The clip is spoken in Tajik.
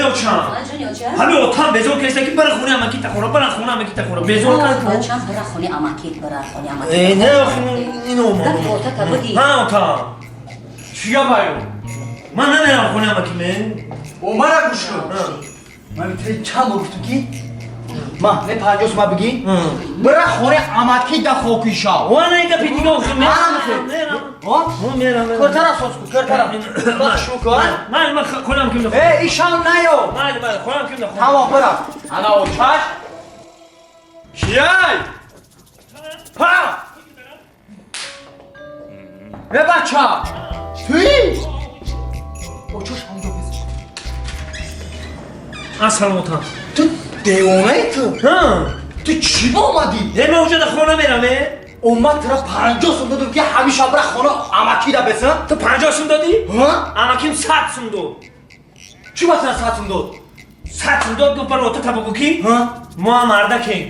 Очам. Ҷони оча. Ҳами отам безор кеста ки бара хонаи амакита хӯра, бара хонаи амакита хӯра. Безор кард. Бачам, бара хонаи амакит, бара хонаи амакит. Э, не, охи, ино Гап ота та буди. Ҳа, отам. Чӣ гапаю? Ман намерам хонаи амаки ме. О, мара гӯш кун. Ман ту чанд бор гуфтам, ки ма не 50 сума бигӣ, бира хонаи амакӣ да хокӣ шав. Ва на гапи дига, охи, ме. Мерам. Мерам. Кӯртара соз кун, кӯртара. Шу кун. Ман хонаам ким. Э, ишам наё. Майли, майли, хонаам ким. Тамом, бира. Ана очаш. Кияй? Па! Э, бача! Туи? Очаш ҳамҷо бизан. Ассалом, отам. Ту девонаи ту? Ҳа. Ту чӣ ба омадӣ? Э, ман уҷа да хона мерам, э? Омад тура 50 сум додум, ки ҳамеша бира хона амакида бесан. Ту 50 сум додӣ? Ҳа? Амаким 100 сум дод. Чӣ ба тура 100 сум дод? 100 сум дод, гуфт, бара ота та бугӯ, ки Ҳа? мо ҳам мардакем.